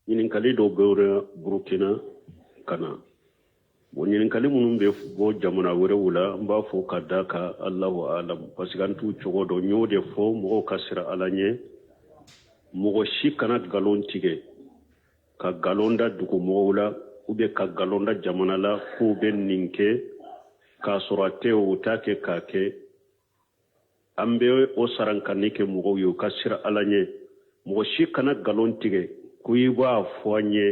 Ɲininkali dɔ bɔra Burukina ka na. Bon ɲininkali minnu bɛ bɔ jamana wɛrɛw la, an b'a fɔ ka da kan Alahu alam parce que an t'u cogo dɔn. N y'o de fɔ mɔgɔw ka siran Ala ɲɛ. Mɔgɔ si kana nkalon tigɛ ka nkalon da dugumɔgɔw la ou bien ka nkalon da jamana la k'u bɛ nin kɛ k'a sɔrɔ a tɛ o t'a kɛ k'a kɛ. An bɛ o sarankanni kɛ mɔgɔw ye u ka siran Ala ɲɛ. Mɔgɔ si kana nkalon tigɛ ko i b'a fɔ an ye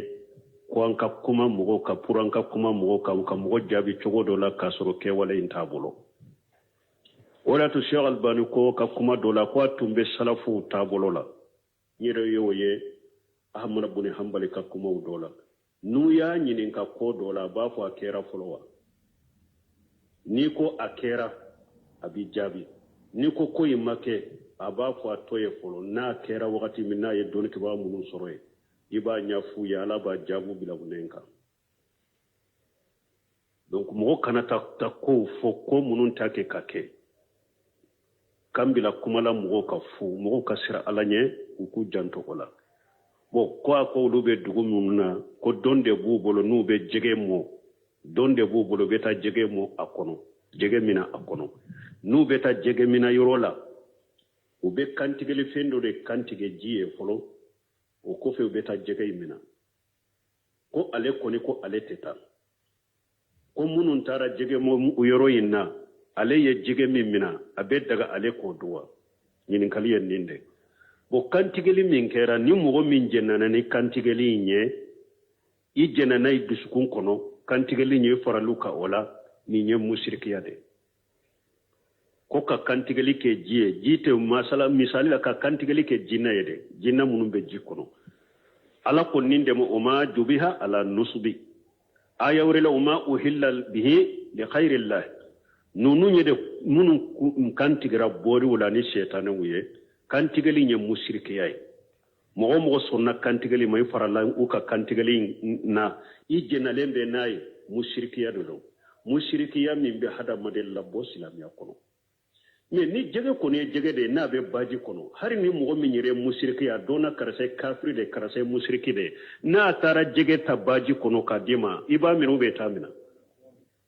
ko an ka kuma mɔgɔw kan pour an ka kuma mɔgɔw kan ka mɔgɔ jaabi cogo dɔ la k'a sɔrɔ kɛwale in t'a bolo. O de y'a to Sheikh Albani ko ka kuma dɔ la ko a tun bɛ salafuw taabolo la. N yɛrɛ y'o ye Ahamada buni Hanbali ka kumaw dɔ la. N'u y'a ɲininka ko dɔ la, a b'a fɔ a kɛra fɔlɔ wa? N'i ko a kɛra, a b'i jaabi. N'i ko ko in ma kɛ, a b'a fɔ a to ye fɔlɔ. N'a kɛra wagati min n'a ye dɔnnikɛbaa minnu sɔrɔ yen, i b'a ɲɛf'u ye, Ala b'a jaabu bila u nɛn kan. Donc mɔgɔ kana taa ta kow fɔ ko minnu ta kɛ ka kɛ kan bila kuma la mɔgɔw ka fo mɔgɔw ka siran ala ɲɛ u k'u janto o la bon ko a ko olu bɛ dugu minnu na ko don de b'u bolo n'u bɛ jɛgɛ mɔ don de b'u bolo u bɛ taa jɛgɛ mɔ a kɔnɔ jɛgɛ mina a kɔnɔ n'u bɛ taa jɛgɛ mina yɔrɔ la u bɛ kantigɛli fɛn dɔ de kantigɛ ji ye fɔlɔ o kɔfɛ u bɛ taa jɛgɛ in mina ko ale kɔni ko ale tɛ taa ko minnu taara jɛgɛ mɔ yɔrɔ in na ale ye jɛgɛ min mina a bɛ daga ale k'o dun wa ɲininkali ye nin de bon kantigɛli min kɛra ni mɔgɔ min jɛnana ni kantigɛli in ye i jɛnna n'a ye dusukun kɔnɔ kantigɛli in ye faral'u kan o la nin ye musirikiya de ko ka kantigɛli kɛ ji ye ji tɛ masala misali la ka kantigɛli kɛ jinɛ ye dɛ jinɛ minnu bɛ ji kɔnɔ ala ko nin de ma o ma jubiha ala nusubi aya wɛrɛ la o ma uhilla bihi li khayrillah ninnu ye de minnu kantigɛra boriw la ni sɛtanɛw ye kantigɛli ye musirikiya ye mɔgɔ o mɔgɔ sɔnna kantigɛli ma i farala u ka kantigɛli na i jɛnalen bɛ n'a ye musirikiya de don musirikiya min bɛ hadamaden labɔ silamɛya kɔnɔ mais ni jɛgɛ kɔni ye jɛgɛ de ye n'a bɛ baji kɔnɔ hali ni mɔgɔ min yɛrɛ ye musiriki ye a dɔnna karisa ye kafiri de karisa ye musiriki de n'a taara jɛgɛ ta baji kɔnɔ k'a d'i ma i b'a minɛ ou bien i t'a minɛ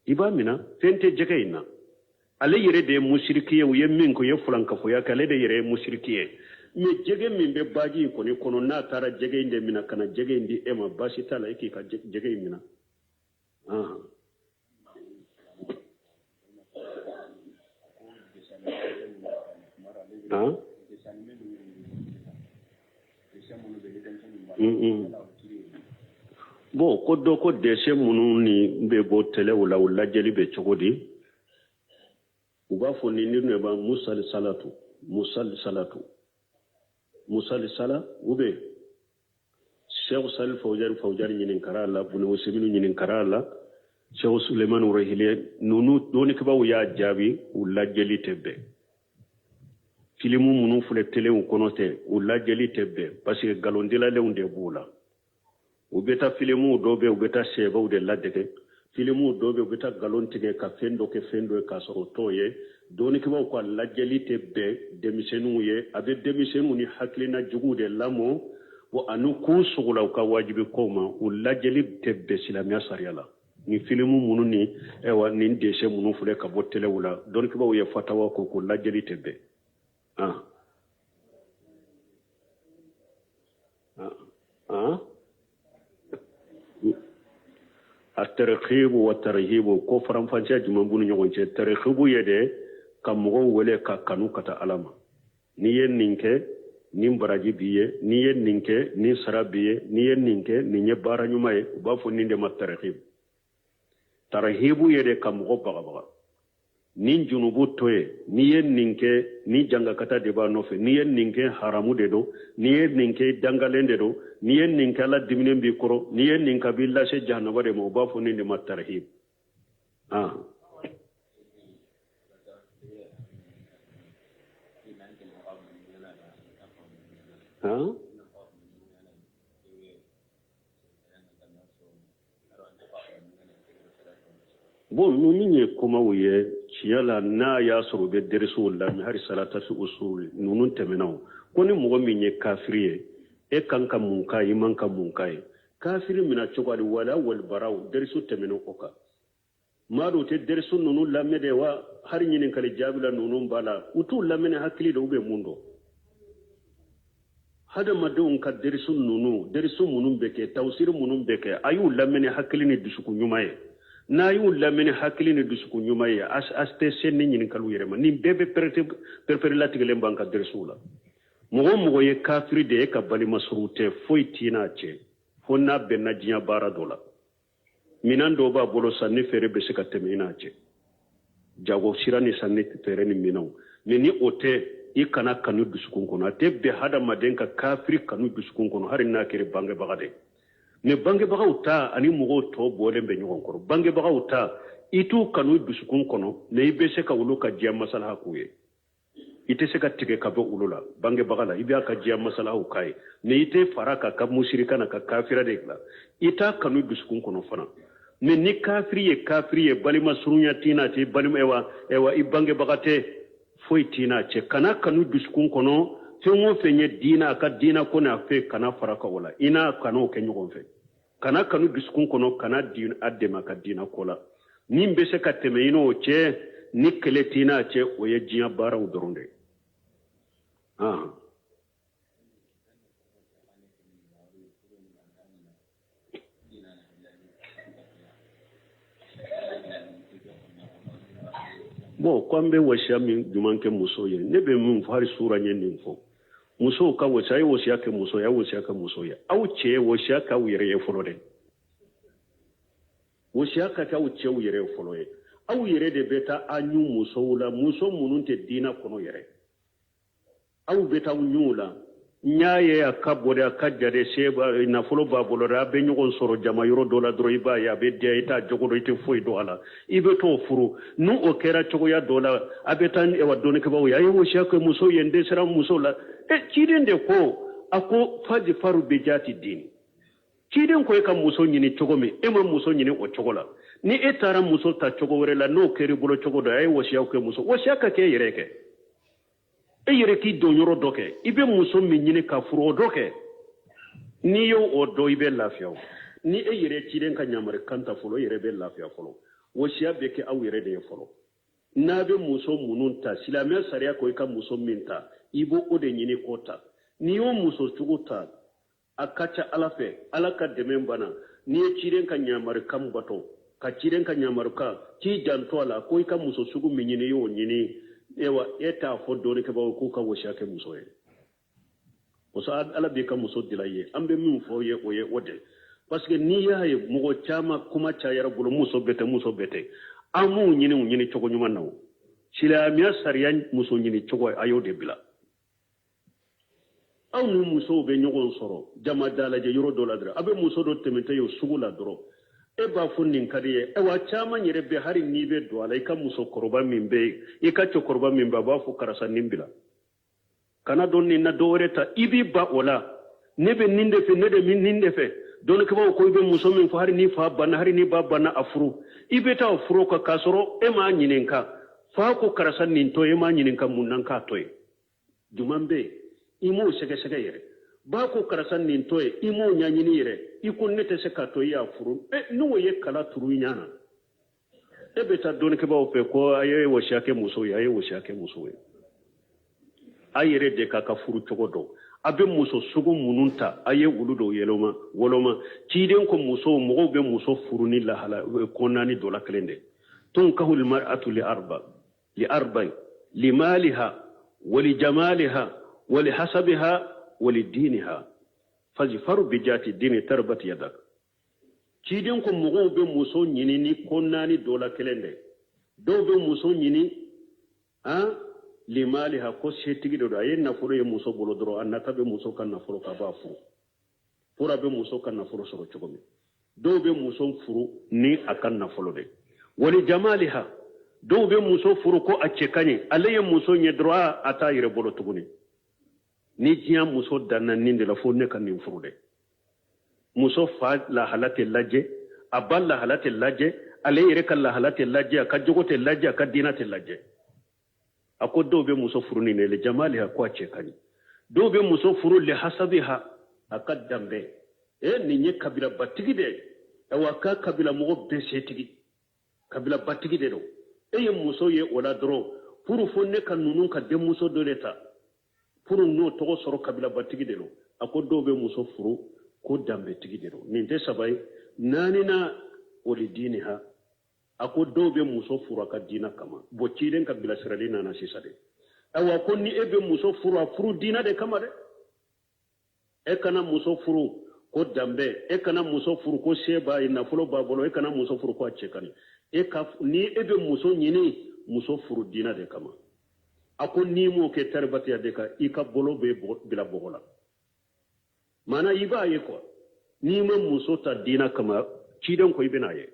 i b'a minɛ fɛn tɛ jɛgɛ in na ale yɛrɛ de ye musiriki ye u ye min kɛ u ye fulankafoya kɛ ale de yɛrɛ ye musiriki ye mais jɛgɛ min bɛ baji in kɔni kɔnɔ n'a taara jɛgɛ in de minɛ ka na jɛgɛ in di e ma baasi t'a la e k'i ka jɛgɛ in minɛ Han? Bon ko dɔ ko dessin minnu ni bɛ bɔ telew la u lajɛli bɛ cogo di u b'a fɔ ni ni b'a musalisalatu musalisalatu musalisala u bɛ Sheikh Salih Fawzan Fawzan ɲininkara a la Buni Useminu ɲininkara a la Sheikh Suleiman Ruhili ninnu dɔnnikɛbaaw y'a jaabi u lajɛli tɛ bɛn filimu minnu filɛ telew kɔnɔ tɛ u lajɛli tɛ bɛn parce que nkalondilalenw de b'u la u bɛ taa filimuw dɔ bɛ u bɛ taa sɛbɛw de ladege filimuw dɔ bɛ u bɛ taa nkalon tigɛ ka fɛn dɔ kɛ fɛn dɔ ye k'a sɔrɔ o t'o ye dɔnnikɛbaaw ko a lajɛli tɛ bɛn denmisɛnninw ye a bɛ denmisɛnninw ni hakilina juguw de lamɔ wa ani k'u sogola u ka wajibi kow ma u lajɛli tɛ bɛn silamɛya sariya la ni filimu minnu ni ayiwa nin dessin minnu filɛ ka bɔ telew la dɔnnikɛbaaw ye fatawa ko ko lajɛli tɛ bɛn ah. Ah. A targhibu wa tarhibu ko faranfasiya jumɛn b'u ni ɲɔgɔn cɛ targhibu ye de ka mɔgɔw wele ka kanu ka taa ala ma n'i ye nin kɛ nin baraji b'i ye n'i ye nin kɛ nin sara b'i ye n'i ye nin kɛ nin ye baara ɲuman ye u b'a fɔ nin de ma targhibu tarhibu ye de ka mɔgɔ bagabaga nin junubu to ye n'i ye nin kɛ ni jangakata de b'a nɔfɛ n'i ye nin kɛ haramu de don n'i ye nin kɛ dangalen de don n'i ye nin kɛ ala diminen b'i kɔrɔ n'i ye nin kɛ a b'i lase jahanaba de ma u b'a fɔ nin de ma tarhib ah. Ah? Bon ninnu ye kumaw ye tiɲɛ la n'a y'a sɔrɔ u bɛ derisiw lamɛn hali salasatu usul ninnu tɛmɛna o ko ni mɔgɔ min ye kafiri ye E kan ka mun k'a ye, i man ka mun k'a ye? Kafiri mina cogo ani wala walibaraw, derisu tɛmɛnen o kan. Maa dɔw tɛ derisu ninnu lamɛn de wa, hali ɲininkali jaabi la ninnu b'a la, u t'u lamɛn ni hakili de, u bɛ mun dɔn? Hadamadenw ka derisu ninnu, derisu minnu bɛ kɛ, tawusiri minnu bɛ kɛ, a y'u lamɛn ni hakili ni dusukun ɲuman ye. N'a y'u lamɛn ni hakili ni dusukun ɲuman ye, a tɛ se ni ɲininkaliw yɛrɛ ma. Nin bɛɛ bɛ perepere latigɛlen b'an ka derisuw la. Mɔgɔ o mɔgɔ ye kafiri de ye, e ka balima surun tɛ, foyi t'i n'a cɛ fo n'a bɛnna diɲɛ baara dɔ la. Minan dɔw b'a bolo, sanni feere bɛ se ka tɛmɛ i n'a cɛ, jago sira ni sanni feere ni minɛnw. Mais ni o tɛ, i kana kanu dusukun kɔnɔ. A tɛ bɛn hadamaden ka kafiri kanu dusukun kɔnɔ, hali n'a kɛra bangebaga de. Mais bangebagaw ta ani mɔgɔw tɔ bɔlen bɛ ɲɔgɔn kɔrɔ. Bangebagaw ta, i t'u kanu dusukun kɔnɔ, mais i bɛ se ka olu ka diɲɛ masalaha k'u ye. I tɛ se ka tigɛ ka bɔ olu la. Bangebaga la, i b'a ka diɲɛ masalahaw k'a ye, mais i tɛ fara k'a ka musirika n'a ka kafira de bila. I t'a kanu dusukun kɔnɔ fana. Mais ni kafiri ye kafiri ye, balima surunya t'i n'a cɛ, balima ewa ewa i bangebaga tɛ, foyi t'i n'a cɛ. Kana kanu dusukun kɔnɔ. Fɛn o fɛn ye diina, a ka diina ko n'a fɛ, kana fara ka o la. I n'a kan'o kɛ ɲɔgɔn fɛ. Kana kanu dusukun kɔnɔ, kana a dɛmɛ a ka diina ko la. Min bɛ se ka tɛmɛ i n'o cɛ ni kɛlɛ t'i n'a cɛ, o ye diɲɛ baaraw dɔrɔn de ye. Bon, ko an bɛ wasiya min jumɛn kɛ muso ye, ne bɛ min fɔ, hali sura ye nin fɔ, musow ka wasiya, a ye wasiya kɛ muso ye, a ye wasiya kɛ muso ye. Aw cɛ ye wasiya k'aw yɛrɛ ye fɔlɔ dɛ. Wasiya ka kɛ aw cɛw yɛrɛ ye fɔlɔ ye. Aw yɛrɛ de bɛ taa aw ɲu musow la, muso minnu tɛ diinɛ kɔnɔ yɛrɛ. Aw bɛ taa ɲu la. N y'a ye a ka bon dɛ, a ka jan dɛ, se nafolo b'a bolo dɛ. A bɛ ɲɔgɔn sɔrɔ jama yɔrɔ dɔ la dɔrɔn, i b'a ye a bɛ diya, i t'a jogo dɔn, i tɛ foyi dɔn a la, i bɛ t'o furu. N'o o kɛra cogoya dɔ la, a bɛ taa ewa dɔnnikɛbaaw ye, a ye wasiya kɛ muso ye, n dɛsɛra muso la. E ciden de ko, a ko fajfaru bijati dini. Ciden ko e ka muso ɲini cogo min, e ma muso ɲini o cogo la. Ni e taara muso ta cogo wɛrɛ la, n'o kɛra i bolo cogo dɔ, a ye wasiya kɛ muso. Wasiya ka kɛ e yɛrɛ kɛ, e yɛrɛ k'i don yɔrɔ dɔ kɛ, i bɛ muso min ɲini ka furu, o dɔ kɛ. N'i y'o o dɔn, i bɛ lafiya. O ni e yɛrɛ ciden ka ɲamari kan ta fɔlɔ, e yɛrɛ bɛ lafiya fɔlɔ. Wasiya bɛ kɛ aw yɛrɛ de ye fɔlɔ. N'a bɛ muso minnu ta, silamɛya sariya ko i ka muso min ta, i b'o o de ɲini k'o ta. N'i y'o muso cogo ta, a ka ca ala fɛ, ala ka dɛmɛ bana. N'i ye ciden ka ɲamarikan bato, ka ciden ka ɲamarikan k'i janto a la, ko i ka muso sugu min ɲini, i y'o ɲini, ewa e t'a fɔ dɔnnikɛbaaw k'u ka wasiya kɛ muso ye. O sa, ala b'i ka muso dila i ye. An bɛ min fɔ ye, o ye o de, parce que n'i y'a ye mɔgɔ caman kuma cayara bolo, muso bɛɛ tɛ, muso bɛɛ tɛ. An m'u ɲini, u ɲini cogo ɲuman na. O silamɛya sariya muso ɲini cogo, a y'o de bila. Aw ni musow bɛ ɲɔgɔn sɔrɔ jama dalajɛ yɔrɔ dɔ la dɔrɔn, a bɛ muso dɔ tɛmɛtɔ ye sugu la dɔrɔn, e b'a fɔ nin ka di ye. Ayiwa, caman yɛrɛ bɛ, hali n'i bɛ don a la, i ka musokɔrɔba min bɛ yen, i ka cɛkɔrɔba min bɛ, a b'a fɔ karisa nin bila, kana don nin na, dɔ wɛrɛ ta. I b'i ban o la, ne bɛ nin de fɛ, ne de bɛ nin de fɛ. Dɔnnikɛbaaw ko i bɛ muso min fɔ, hali ni fa banna, hali ni ba banna, a furu. I bɛ taa o furu kan k'a sɔrɔ e m'a ɲininka. Fa ko karisa nin to, e m'a ɲininka mun na k'a to yen, juman bɛ yen, i m'o sɛgɛsɛgɛ yɛrɛ. Ba ko karisa nin to yen, i m'o ɲɛɲini yɛrɛ. I ko ne tɛ se k'a to, i y'a furu. E n'o ye kala turu i ɲɛ na, e bɛ taa dɔnnikɛbaaw fɛ ko a ye wasiya kɛ muso ye, a ye wasiya kɛ muso ye. A yɛrɛ de k'a ka furu cogo dɔn. A bɛ muso sugu minnu ta, a ye olu dɔw yɛlɛma woloma. Ciden ko musow, mɔgɔw bɛ muso furu ni lahala ko naani dɔ la kelen de. Tunkahul mar'atu li arba li arba'in li maliha wa li jamaliha wa li hasabiha wa li diniha fajfaru bi jati dini tarbat yadak. Ciden ko mɔgɔw bɛ muso ɲini ni ko naani dɔ la kelen de. Dɔw bɛ muso ɲini han limaliha, ko setigi de don, a ye nafolo ye muso bolo dɔrɔn, a nata bɛ muso ka nafolo kan, a b'a furu pour a bɛ muso ka nafolo sɔrɔ cogo min. Dɔw bɛ muso furu ni a ka nafolo de. Wali jamaliha, dɔw bɛ muso furu ko a cɛ ka ɲi, ale ye muso ɲɛ dɔrɔn, a t'a yɛrɛ bolo tuguni. Ni diɲɛ muso danna nin de la, fo ne ka nin furu dɛ. Muso fa lahala tɛ lajɛ, a ba lahala tɛ lajɛ, ale yɛrɛ ka lahala tɛ lajɛ, a ka jogo tɛ lajɛ, a ka diinɛ tɛ lajɛ. A ko dɔw bɛ muso furu ni ne le jamaliha, ko a cɛ ka ɲi. Dɔw bɛ muso furu li hasabiha. A ka danbe e nin ye kabilabatigi de ye, awa a ka kabila mɔgɔ bɛɛ setigi, kabilabatigi de don. E ye muso ye o la dɔrɔn, pour fo ne ka ninnu ka denmuso dɔ de ta pour n'o tɔgɔ sɔrɔ, kabilabatigi de don. A ko dɔw bɛ muso furu ko danbetigi de don. Nin tɛ saba ye, naaninan, wa li diniha. A ko dɔw bɛ muso furu a ka diina kama. Bon, ciden ka bilasirali nana sisan de. Ayiwa, ko ni e bɛ muso furu, a furu diina de kama dɛ. E kana muso furu ko danbe, e kana muso furu ko se b'a ye, nafolo b'a bolo, e kana muso furu ko a cɛ ka ɲi. E ka ni e bɛ muso ɲini, muso furu diina de kama. A ko n'i m'o kɛ, taribat yadaka, i ka bolo bɛ bila bɔgɔ la. Maana i b'a ye quoi, n'i ma muso ta diina kama, ciden ko i bɛn'a ye,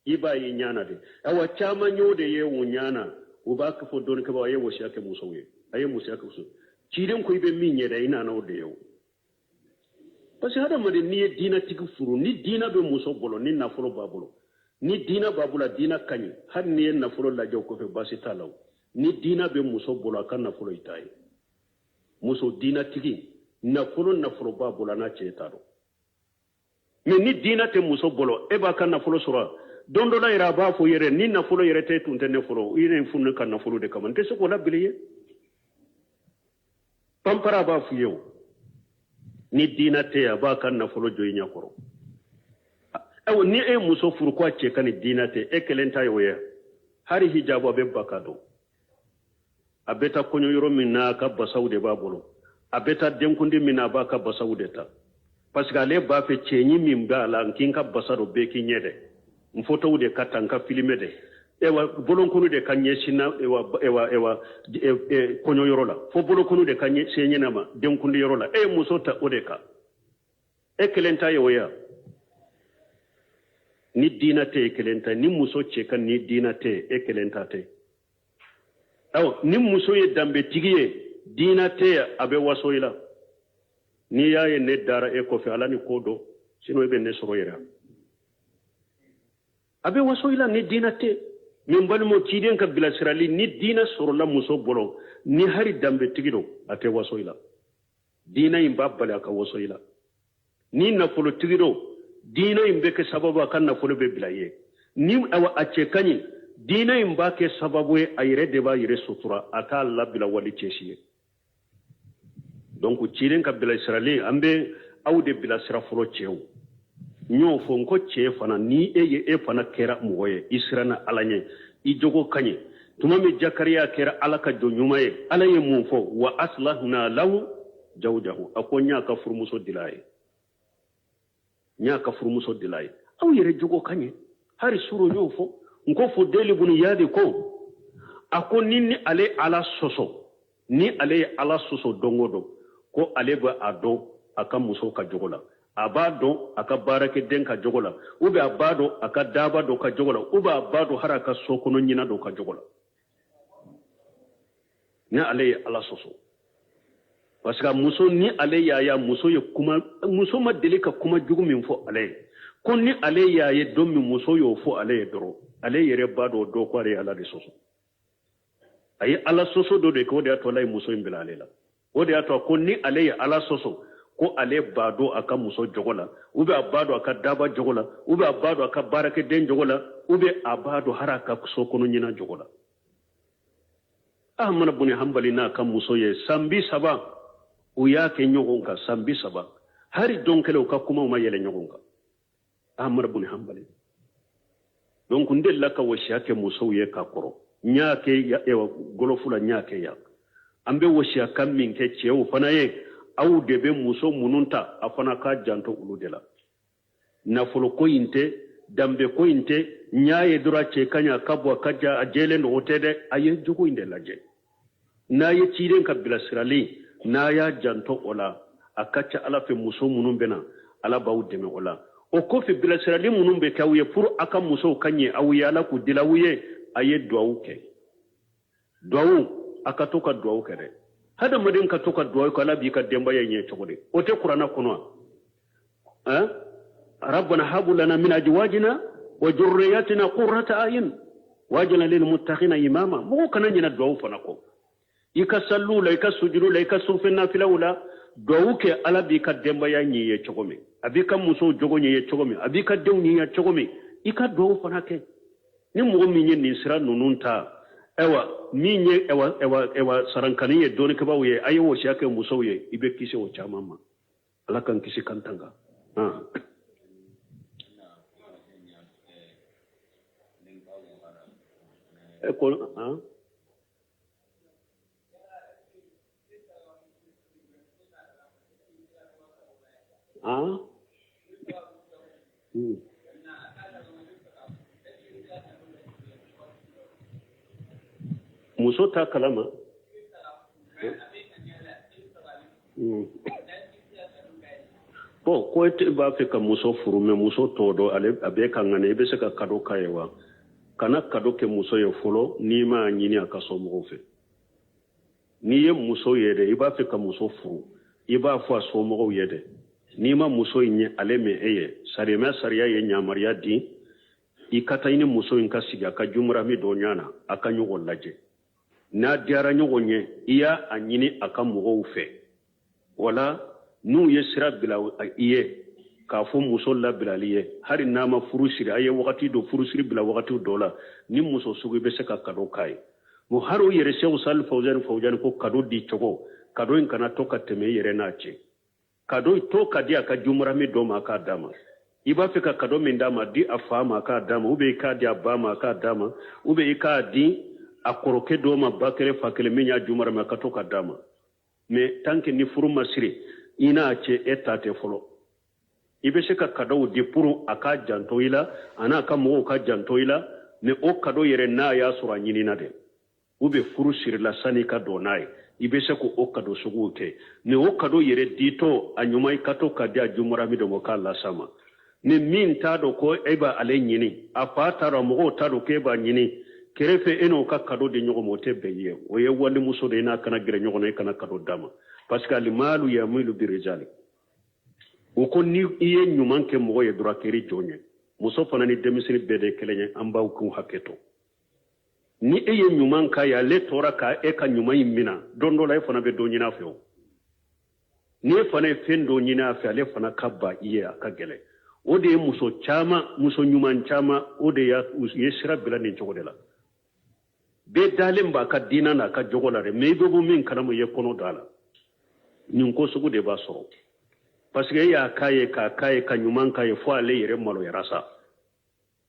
i b'a ye ɲa na de. Awa, caman y'o de ye o ɲa na. U b'a fɔ dɔnnikɛbaaw, a ye wasiya kɛ musow ye, a ye musoya kɛ muso. Ciden ko i bɛ min ɲɛ dɛ, i nana o de ye o. Parce que hadamaden, n'i ye diinatigi furu, ni diina bɛ muso bolo, ni nafolo b'a bolo, ni diina b'a bolo, diina ka ɲi, hali n'i ye nafolo lajɛ o kɔfɛ, baasi t'a la o. Ni diina bɛ muso bolo, a ka nafolo i t'a ye. Muso diinatigi, nafolo nafolo b'a bolo, a n'a cɛ t'a dɔn. Mais ni diina tɛ muso bolo, e b'a ka nafolo sɔrɔ don dɔ la yɛrɛ, a b'a fɔ yɛrɛ ni nafolo yɛrɛ tɛ tun tɛ ne fɔlɔ, i ye furu ne ka nafolo de kama, n tɛ se k'o labila i ye. Panpara, a b'a f'i ye o. Ni diina tɛ yen, a b'a ka nafolo jɔ i ɲɛkɔrɔ. Ayiwa, ni e ye muso furu ko a cɛ ka ɲi, diina tɛ, e kelen ta ye o ye. Hali hijabu, a bɛ ba ka don. A bɛ taa kɔɲɔ yɔrɔ min na, a ka basaw de b'a bolo. A bɛ taa denkundi min na, a b'a ka basaw de ta, parce que ale b'a fɛ cɛɲi min b'a la, n k'i ka basa don, bɛɛ k'i ɲɛ dɛ, n fotow de ka ta, n ka filime de, ewa bolonkɔni de ka ɲɛsin na, ewa ewa ewa kɔɲɔ yɔrɔ la, fo bolonkɔni de ka se ɲɛna ma denkundi yɔrɔ la. E ye muso ta o de kan, e kelen ta ye o ya. Ni diina tɛ, e kelen ta. Ni muso cɛ ka ni diina tɛ, e kelen ta tɛ. Awa, ni muso ye danbetigi ye, diina tɛ, a bɛ waso i la. N'i y'a ye ne dara e kɔfɛ, ala ni ko dɔn, sinon e bɛ ne sɔrɔ yɛrɛ. A bɛ waso i la ni diina tɛ. Min balimaw, ciden ka bilasirali, ni diina sɔrɔla muso bolo, ni hari danbetigi don, a tɛ waso i la. Diina in b'a bali a ka waso i la. Ni nafolotigi don, diinɛ in bɛ kɛ sababu a ka nafolo bɛ bila ye. Ni awa a cɛ ka ɲi, diinɛ in b'a kɛ sababu ye a yɛrɛ de b'a yɛrɛ sutura, a t'a labila wali cɛ si ye. Donc ciden ka bilasirali, an bɛ aw de bilasira fɔlɔ, cɛw. N y'o fɔ n ko cɛ fana, ni e ye, e fana kɛra mɔgɔ ye, i siranna Ala ɲɛ, i jogo ka ɲi. Tuma min Jakariya kɛra Ala ka jɔn ɲuman ye, Ala ye mun fɔ? Wa aslahna lahu jawjahu. A ko n y'a ka furumuso dila a ye, n y'a ka furumuso dila a ye. Aw yɛrɛ jogo ka ɲi. Hari suro n y'o fɔ n ko Fudeli bunu Yadi ko, a ko ni ale Ala sɔsɔ, ni ale ye Ala sɔsɔ don o don, ko ale bɛ a dɔn a ka muso ka jogo la, a b'a dɔn a ka baarakɛden ka jogo la, ou bien a b'a dɔn a ka daaba dɔ ka jogo la, ou bien a b'a dɔn hali a ka so kɔnɔ ɲina dɔ ka jogo la, ni ale ye Ala sɔsɔ. Parce que muso, ni ale y'a ye muso ye kuma, muso ma deli ka kuma jugu min fɔ ale ye, ko ni ale y'a ye don min muso y'o fɔ ale ye dɔrɔn, ale yɛrɛ b'a dɔn dɔ ko ale ye Ala de sɔsɔ. A ye Ala sɔsɔ dɔ de kɛ, o de y'a to Ala ye muso in bila ale la. O de y'a to ko ni ale ye Ala sɔsɔ, ko ale b'a dɔn a ka muso jogo la, ou bien a b'a dɔn a ka daba jogo la, ou bien a b'a dɔn a ka baarakɛden jogo la, ou bien a b'a dɔn hali a ka so kɔnɔ ɲina jogo la. Ahmad buni Hanbali n'a ka muso ye san 30 u y'a kɛ ɲɔgɔn kan, san 30, hari don kelen u ka kumaw ma yɛlɛ ɲɔgɔn kan, Ahmad buni Hanbali. Donc n delila ka wasiya kɛ musow ye ka kɔrɔ, n y'a kɛ golofu la, n y'a kɛ yan. An bɛ wasiya kan min kɛ cɛw fana ye, aw de bɛ muso minnu ta, a fana k'a janto olu de la. Nafolo ko in tɛ, danbe ko in tɛ, n y'a ye dɔrɔn a cɛ ka ɲi, a ka bon, a ka jan, a jɛlen don, o tɛ dɛ. A ye jogo in de lajɛ. N'a ye ciden ka bilasirali, n'a y'a janto o la, a ka ca Ala fɛ, muso minnu bɛ na, Ala b'aw dɛmɛ o la. O kɔfɛ, bilasirali minnu bɛ kɛ aw ye pour aw ka musow ka ɲɛ aw ye, Ala k'u dila aw ye, a ye duwawu kɛ. Duwawu, a ka to ka duwawu kɛ dɛ. Hadamaden ka to ka duwawu kɛ, Ala b'i ka denbaya ɲɛ cogo di? O tɛ kuranna kɔnɔ wa? Rabbana habu lana min ajwajina wa jurriyatina qurrata ayun waj'alna lil muttaqina imama. Mɔgɔw kana ɲinɛ duwawu fana kɔ. I ka saliw la, i ka sujudu la, i ka sufɛ nafilaw la, duwawu kɛ Ala b'i ka denbaya ɲɛ i ye cogo min, a b'i ka musow jogo ɲɛ i ye cogo min, a b'i ka denw ɲɛ i ye cogo min, i ka duwawu fana kɛ. Ni mɔgɔ min ye nin sira ninnu ta, ayiwa min ye ayiwa ayiwa ayiwa sarankani ye dɔnnikɛbaaw ye, a ye wasiya kɛ musow ye, i bɛ kisi o caman ma. Ala k'an kisi k'an tanga. E ko han han Muso t'a kalama. Bon, ko e b'a fɛ ka muso furu, mais muso t'o dɔn, ale a bɛ ka ŋana, i bɛ se ka kado k'a ye wa? Kana kado kɛ muso ye fɔlɔ n'i m'a ɲini a ka somɔgɔw fɛ. N'i ye muso ye dɛ, i b'a fɛ ka muso furu, i b'a fɔ a somɔgɔw ye dɛ. N'i ma muso in ye, ale mɛn e ye, silamɛya sariya ye yamaruya di i ka taa i ni muso in ka sigi a ka jumurami dɔ ɲɛ na, a ka ɲɔgɔn lajɛ. N'a diyara ɲɔgɔn ye, i y'a a ɲini a ka mɔgɔw fɛ, wala n'u ye sira bila i ye k'a fɔ muso labilali ye, hali n'a ma furu siri, a ye wagati dɔ furusiri bila wagati dɔ la, ni muso sugu i bɛ se ka kado k'a ye. Bon, hali o yɛrɛ, Seku Sali Fawuzani Fawuzani ko kado di cogo, kado in kana to ka tɛmɛ i yɛrɛ n'a cɛ. Kado to ka di a ka jumurami dɔ ma, a k'a d'a ma. I b'a fɛ ka kado min d'a ma, di a fa ma, a k'a d'a ma, ou bien i k'a di a ba ma, a k'a d'a ma, ou bien i k'a di a kɔrɔkɛ dɔ ma, ba kelen fa kelen, min y'a jumurami, a ka to ka d'a ma. Mais tant que ni furu ma siri i n'a cɛ, e ta tɛ fɔlɔ. I bɛ se ka kadow di pour a k'a janto i la, a n'a ka mɔgɔw ka janto i la, mais o kado yɛrɛ, n'a y'a sɔrɔ a ɲinina dɛ, ou bien furu sirila sani ka don n'a ye, i bɛ se k'o kado suguw kɛ. Mais o kado yɛrɛ ditɔ, a ɲuman i ka to ka di a jumurami dɔ ma k'a las'a ma. Ni min t'a dɔn ko e b'ale ɲini, a fa t'a dɔn, mɔgɔw t'a dɔn k'e b'a ɲini kɛrɛfɛ, e n'o ka kado di ɲɔgɔn ma, o tɛ bɛn ye. O ye walimuso de ye, n'a kana gɛrɛ ɲɔgɔn na, i kana kado d'a ma, parce que alimalu yamilu birijali. O ko ni i ye ɲuman kɛ mɔgɔ ye dɔrɔn, a kɛra jɔn ye. Muso fana ni denmisɛnnin bɛɛ de ye kelen ye, an b'aw k'u hakɛ to. Ni e ye ɲuman k'a ye, ale tora ka e ka ɲuman in mina, don dɔ la e fana bɛ dɔ ɲini a fɛ. O ni e fana ye fɛn dɔ ɲini a fɛ, ale fana ka ban i ye, a ka gɛlɛn. O de ye muso caman, muso ɲuman caman, o de y'a ye sira bila nin cogo de la. Bɛɛ dalen b'a ka diinɛ n'a ka jogo la dɛ, mais i bɛ bɔ min kalama, i ye kɔnɔ da la, nin ko sugu de b'a sɔrɔ, parce que e y'a k'a ye, k'a k'a ye, ka ɲuman k'a ye, fo ale yɛrɛ maloyara sa.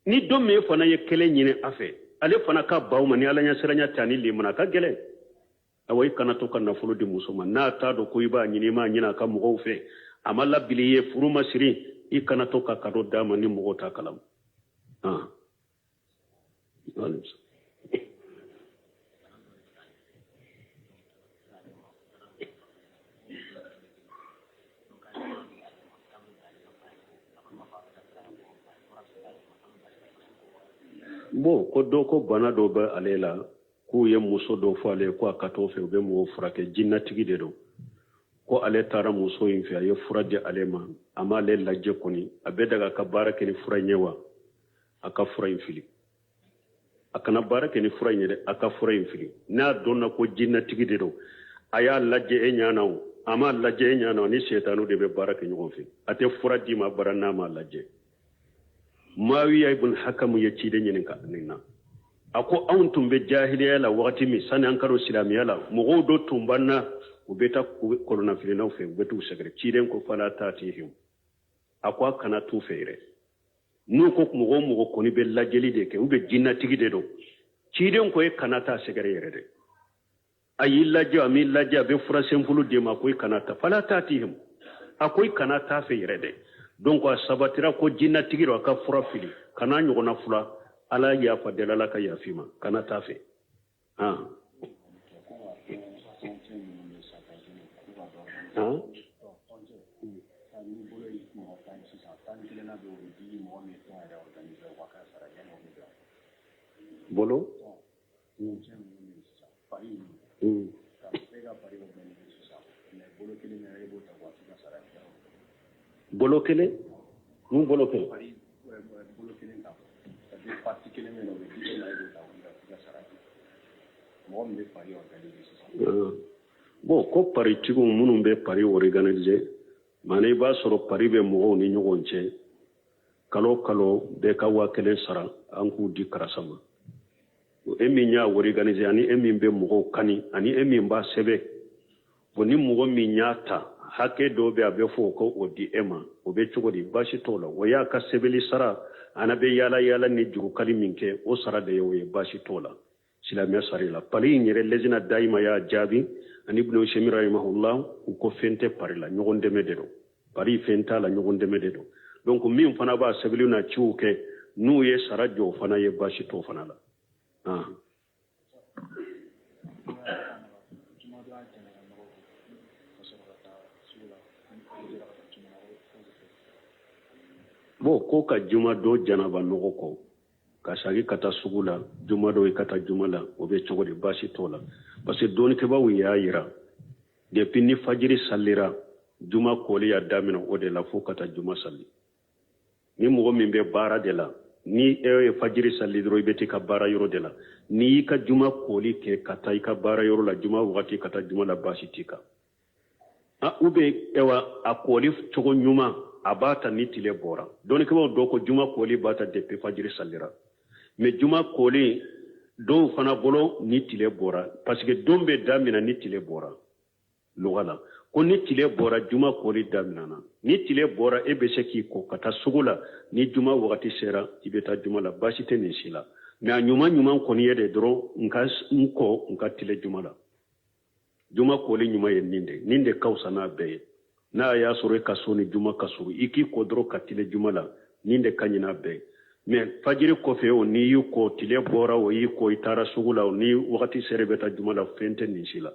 Ni don min fana ye kelen ɲini a fɛ, ale fana ka baw ma, ni ala ɲɛsiranya tɛ ani limana, a ka gɛlɛn. Awa, i kana to ka nafolo di muso ma n'a t'a dɔn ko i b'a ɲini, i m'a ɲini a ka mɔgɔw fɛ, a ma labili i ye, furu ma siri, i kana to ka kado d'a ma ni mɔgɔw t'a kalama. Ah. Bon, ko dɔ ko bana dɔ bɛ ale la, k'u ye muso dɔ fɔ ale ye ko a ka t'o fɛ, u bɛ mɔgɔw furakɛ, jinnatigi de don. Ko ale taara muso in fɛ, a ye fura di ale ma, a m'ale lajɛ kɔni. A bɛ daga ka baara kɛ ni fura in ye wa? A ka fura in fili. A kana baara kɛ ni fura in ye dɛ, a ka fura in fili. N'a dɔnna ko jinnatigi de don, a y'a lajɛ e ɲɛ na o, a m'a lajɛ e ɲɛ na o, ni setanu de bɛ baara kɛ ɲɔgɔn fɛ, a tɛ fura d'i ma bara n'a m'a lajɛ. Muawiya ibn Hakamu ye ciden ɲininka nin na. A ko anw tun bɛ jahiliya la wagati min, sani an ka don silamɛya la, mɔgɔw dɔ tun b'an na, u bɛ taa kɔlɔnafilinaw fɛ, u bɛ t'u sɛgɛrɛ. Ciden ko fala tatihim, a ko a kana t'u fɛ yɛrɛ. N'u ko mɔgɔ o mɔgɔ kɔni bɛ lajɛli de kɛ, u bɛ jinnatigi de don, ciden ko e kana taa sɛgɛrɛ yɛrɛ dɛ. A y'i lajɛ, a m'i lajɛ, a bɛ fura senfulu d'i ma, ko i kana taa, fala tatihim, a ko i kana taa fɛ yɛrɛ dɛ. Donc a sabatira ko jinnatigi don, a ka fura fili, kana ɲɔgɔnna fula. Ala yafa deli, Ala ka yafa i ma, kana taa fɛ. Han han. Bolo. Bolo kelen, mun bolo kelen? Bon, ko paritigiw minnu bɛ pari organiser, maana i b'a sɔrɔ pari bɛ mɔgɔw ni ɲɔgɔn cɛ, kalo kalo bɛɛ ka 1000 sara, an k'u di karisa ma. E min y'a organiser ani e min bɛ mɔgɔw kani ani e min b'a sɛbɛn, bon, ni mɔgɔ min y'a ta, hakɛ dɔ bɛ, a bɛ fɔ ko o di e ma, o bɛ cogo di? Baasi t'o la. O y'a ka sɛbɛnni sara, ana bɛ yaala yaala ni jurukali min kɛ, o sara de ye o ye, baasi t'o la silamɛya sariya la. Pari in yɛrɛ, lajina dayima y'a jaabi ani Ibn Usaymin rahimahullah, u ko fɛn tɛ pari la, ɲɔgɔn dɛmɛ de don. Pari fɛn t'a la, ɲɔgɔn dɛmɛ de don. Donc min fana b'a sɛbɛnni na ciw kɛ, n'u ye sara jɔ o fana ye, baasi t'o fana la. Bon, ko ka juma don janaba nɔgɔ kɔ ka sagi ka taa sugu la, juma dɔ i ka taa juma la, o bɛ cogo di? Baasi t'o la, parce que dɔnnikɛbaaw y'a yira, depuis ni fajiri salira, juma koli y'a daminɛ o de la fo ka taa juma sali. Ni mɔgɔ min bɛ baara de la, ni e ye fajiri sali dɔrɔn, i bɛ t'i ka baara yɔrɔ de la. N'i y'i ka juma koli kɛ ka taa i ka baara yɔrɔ la juma wagati, ka taa juma la, baasi t'i kan. Ou bien ewa, a koli cogo ɲuman, a b'a ta ni tile bɔra. Dɔnnikɛbaaw dɔw ko juma koli b'a ta depuis fajiri salira, mais juma koli dɔw fana bolo ni tile bɔra, parce que don bɛ daminɛ ni tile bɔra luga la. Ko ni tile bɔra, juma koli daminɛna. Ni tile bɔra, e bɛ se k'i ko ka taa sugu la. Ni juma wagati sera, i bɛ taa juma la, baasi tɛ nin si la. Mais a ɲuman ɲuman kɔni ye de dɔrɔn, n ka n kɔ, n ka tile juma la. Juma koli ɲuman ye nin de, nin de ka fisa n'a bɛɛ ye. N'a y'a sɔrɔ e ka so ni juma ka surun, i k'i ko dɔrɔn ka tile juma la, nin de ka ɲi n'a bɛɛ ye. Mais fajiri kɔfɛ o, n'i y'i ko, tile bɔra o, y'i ko, i taara sugu la o, ni wagati sera, i bɛ taa juma la, fɛn tɛ nin si la.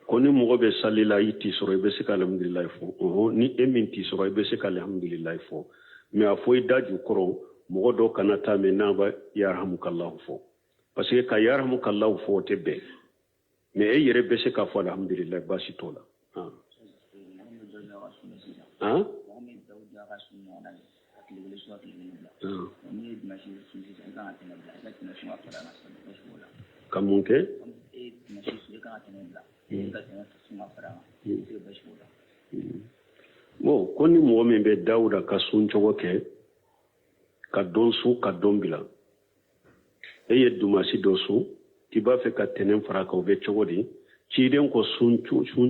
Ko ni mɔgɔ bɛ sali la, i t'i sɔrɔ, i bɛ se ka alhamdulilayi fɔ. Ɔhɔn, ni e min t'i sɔrɔ, i bɛ se ka alhamdulilayi fɔ, mais a fɔ i da jukɔrɔ, mɔgɔ dɔ kana taa mɛn n'a bɛ yarhamukallahu fɔ, parce que ka yarhamukallahu fɔ, o tɛ bɛn. Mais e yɛrɛ bɛ se k'a fɔ alhamdulilayi, baasi t'o la. Han, ka mun kɛ? Bon, ko ni mɔgɔ min bɛ Dawuda ka sun cogo kɛ, ka dɔn sun ka dɔn bila, e ye dumasi dɔ sun, i b'a fɛ ka tɛnɛn fara kan, o bɛ cogo di? Ciden ko sun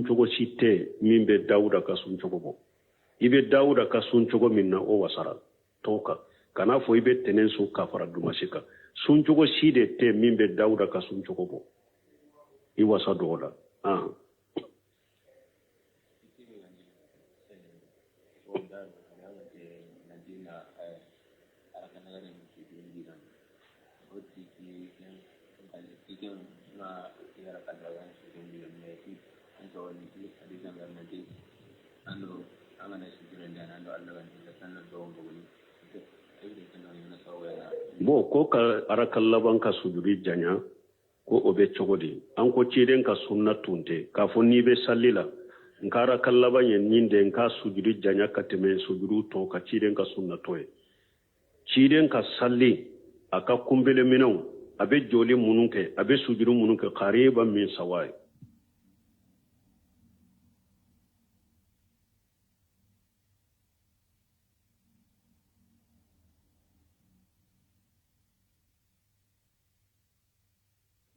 cogo si tɛ min bɛ Dawuda ka sun cogo bɔ. I bɛ Dawuda ka sun cogo min na, o wasara tɔw kan. Kana fɔ i bɛ tɛnɛn sun ka fara dumasi kan. Sun cogo si de tɛ min bɛ Dawuda ka sun cogo bɔ. I wasa don o la. Bon, ko ka araka laban ka sujudi janya, ko o bɛ cogo di? An ko ciden ka sunna tun tɛ k'a fɔ n'i bɛ sali la, n ka araka laban ye nin de, n ka sujudi janya ka tɛmɛ sujudu tɔw ka. Ciden ka sunna tɔ ye, ciden ka sali, a ka kunbeleminɛw, a bɛ jɔli minnu kɛ, a bɛ sujudu minnu kɛ, qariban min sawa ye.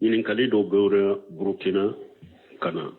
Ɲininkali dɔ bɔra Burukina ka na.